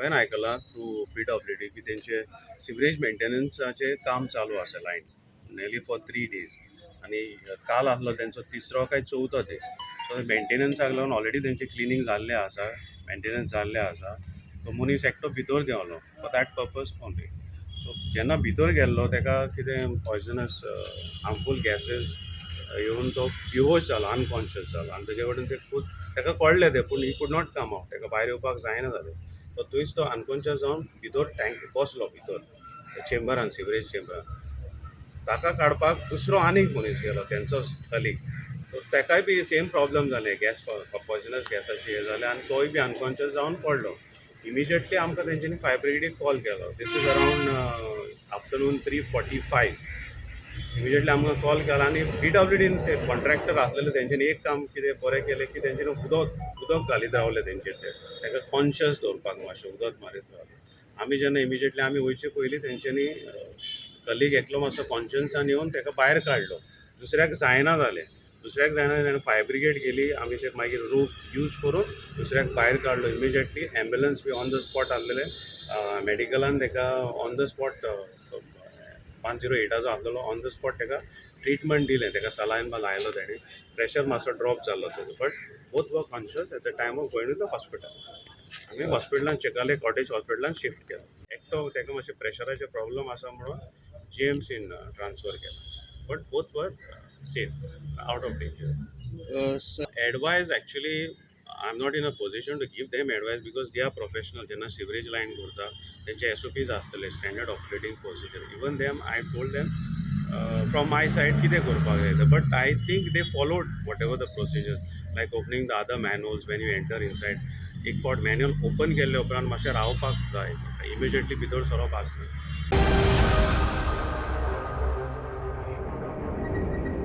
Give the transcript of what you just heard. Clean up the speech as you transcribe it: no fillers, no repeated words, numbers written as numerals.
हांवें आयकलां through PWD की तेंचे सिवरेज मेंटेनन्साचें काम चालू आसा लायन नियरली फॉर 3 डेज आनी काल आहलो तेंचो तिसरो काय चवथो दीस. सो मेंटेनन्साक लागून ऑलरेडी तेंचें क्लिनींग जाल्लें आसा, मेंटेनन्स जाल्लें आसा. तो मनीस एकटो भितर देंवलो for that purpose only. So जेन्ना भितर गेल्लो, तेका कितें पॉयजनस हार्मफूल गॅसीस येवन तो बेहोश जालो, अनकॉन्शियस जालो आनी तेजे कडेन ते खूद तेका कळ्ळें तें, पूण he could not come out. तेका भायर येवपाक जायना जालें. तो थंयच तो अनकॉन्शियस जावन भितर टँक बसलो, भितर चेंबरान, सिवरेज चेंबरान. ताका काडपाक दुसरो आनीक मनीस गेलो, तेंचोच कलीग. सो तेकाय बी सेम प्रॉब्लम जालें, गॅस, पॉयजनस गॅसाची हें जालें आनी तोय बी अनकॉन्शियस जावन पडलो. इमिजिएटली आमकां तेंच्यांनी फायर ब्रिगेडीक कॉल केलो. This is around afternoon 3:45. Immediately आमकां कॉल केलो आनी पीडब्ल्यूडीन ते कॉन्ट्रॅक्टर आसलेले, तेंच्यांनी एक काम कितें बरें केलें की तेंच्यांनी उदक उदक घालीत रावले तेंचेर. ते ताका कॉन्शियस दवरपाक मातशें उदक मारीत रावले. आमी जेन्ना इमिजिएटली आमी वयचे पयलीं तेंच्यांनी कलीग एकलो मातसो कॉन्शियसान येवन ताका भायर काडलो. दुसऱ्याक जायना जालें. दुसऱ्याक जायना जालें, फायर ब्रिगेड गेली. आमी ते मागीर रोप यूज करून दुसऱ्याक भायर काडलो. Immediately ambulance B on the spot आहलेले. मेडिकलान ताका on the spot, 108आचो आहलेलो, on the spot ताका ट्रिटमेंट दिलें. ताका सलायन बा लायलो तेणी. प्रेशर मातसो ड्रॉप जाल्लो तेजो, but both were conscious at the time of going to the hospital. आमी हॉस्पिटलान, चेकाले कॉटेज हॉस्पिटलान शिफ्ट केलो. एकटो ताका मातशें प्रेशराचे प्रॉब्लम आसा म्हणून जीएमसीन ट्रान्सफर केला, but both were safe, out of danger. Advice, actually I am not in a position to give them advice because they are professional. जेन्ना सिवरेज लायन करता, तेंचे एसओपीज आसतले, standard operating procedure. Even them, I told them from my side कितें करपाक जाय तें, but I think they followed whatever the procedure, like opening the other manholes when you enter inside. एक फावट manhole open केल्ले उपरांत मातशें रावपाक जाय, इमिजिएटली भितर सरप आसना.